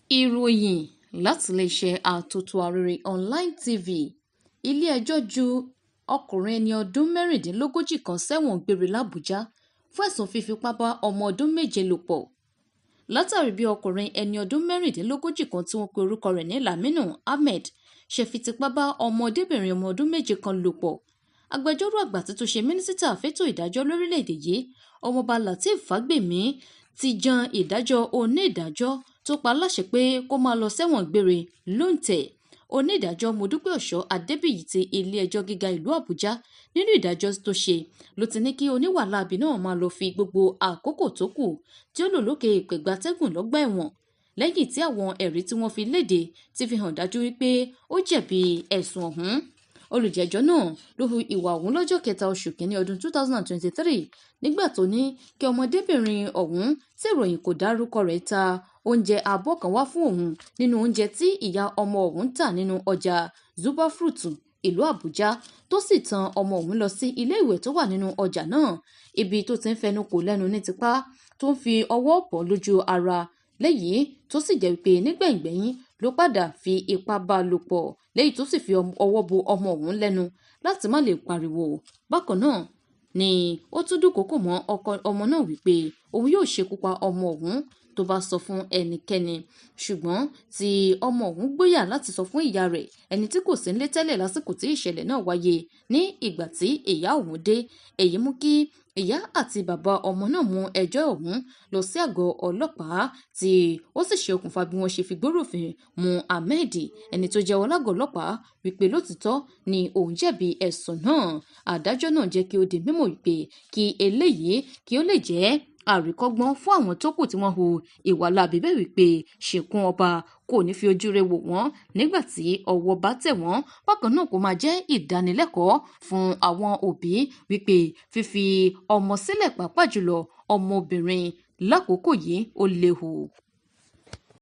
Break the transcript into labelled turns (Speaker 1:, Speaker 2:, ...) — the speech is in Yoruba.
Speaker 1: Ìròyìn láti iléeṣẹ́ Atótó Arére Online TV. Ilé-ẹjọ́ ju ọkùnrin ẹni ọdún 36 kan sẹ́wọ̀n gbére làbújá fún ẹ̀sùn fífipá bá ọmọ ọdún 7 lò pọ̀. Látàrí bí ọkùnrin ẹni ọdún 36 kan tí wọ́n pe orúkọ rẹ̀ ní Laminu Ahmed ṣe fi tipá bá ọmọdébìnrin ọmọ ọdún 7 kan lò pọ̀. Agbẹjọ́rò àgbà tí tún ṣe mínísítà fétò ìdájọ́ lórílẹ̀-èdè yìí, Ọmọọba Lateef Fagbemi, ti jan ìdájọ́ onídàájọ́ tó pa á láṣẹ pé kó máa lọ sẹ́wọ̀n gbére lóǹtẹ̀. Onídàájọ́ Modúpẹ́ Ọ̀ṣọ́ Adébíyì ti ilé-ẹjọ́ gíga ìlú Àbújá nínú ìdájọ́ tó ṣe ló ti ní kí oníwà láabi náà máa lọ fi gbogbo àkókò tó kù tí ó lò lókè èèpẹ̀ gbatẹ́gùn lọ́gbà ẹ̀wọ̀n lẹ́yìn tí àwọn ẹ̀rí tí wọ́n fi léde ti fi hàn dájú wípé ó jẹ̀bi ẹ̀sùn ọ̀hún. Olùjẹ́jọ́ náà ló hu ìwà ọ̀hún lọ́jọ́ kẹta oṣù kínní ọdún 2023 nígbà tó ní kí ọmọdébìnrin ọ̀hún tí ìròyìn kò dárúkọ rẹ̀ ta oúnjẹ abọ́ kan wá fún òun nínú oúnjẹ tí ìyá ọmọ ọ̀hún ń tà nínú ọjà Zubafrutu ìlú Àbújá, tó sì tan ọmọ ọ̀hún lọ sí ilé ìwẹ̀ tó wà nínú ọjà náà, ibi tó ti ń fẹnu kò lẹ́nu ní tipá tó ń fi ọwọ́ bọ́ lójú ara, léyìí tó sì jẹ́ wípé nígbẹ̀yìngbẹ́yín ló padà fi ipá bá a lò pọ̀, léyìí tó sì fi ọwọ́ bo ọmọ ọ̀hún lẹ́nu láti má lè pariwo. Bákan náà ni ó tún dúnkòokò mọ́ ọkọ ọmọ náà wípé òun yóò ṣekú pa ọmọ ọ̀hún tó bá sọ fún ẹnikẹ́ni, ṣùgbọ́n tí ọmọ ọ̀hún gbóyà láti sọ fún ìyá rẹ̀, ẹni tí kò sí nílé tẹ́lẹ̀ lásìkò tí ìṣẹ̀lẹ̀ náà wáyé. Ní ìgbà tí ìyá ọ̀hún dé, èyí mú kí ìyá àti bàbá ọmọ náà mú ẹjọ́ ọ̀hún lọ sí àgọ́ ọlọ́pàá, tí ó sì ṣe okùnfà bí wọ́n ṣe fi gbóròfin mú Ahmed, ẹni tó jẹ́wọ́ lágọ̀ọ́ ọlọ́pàá wípé lótìítọ́ ni òun jẹ̀bi ẹ̀sùn náà. Adájọ́ náà jẹ́ kí ó di mímọ̀ wípé kí eléyìí kí ó lè jẹ́ àríkọ́gbọ́n fún àwọn tó kù tí wọ́n hu ìwà láabi bẹ́ẹ̀, wípé ṣìnkún ọba kò ní fi ojú rẹ̀ wò wọ́n nígbà tí ọwọ́ bá tẹ̀ wọ́n. Bákan náà, kó máa jẹ́ ìdánilẹ́kọ̀ọ́ fún àwọn òbí wípé fífi ọmọ sílẹ̀, pàápàá jùlọ ọmọbìnrin lákòókò yìí, ó léwu.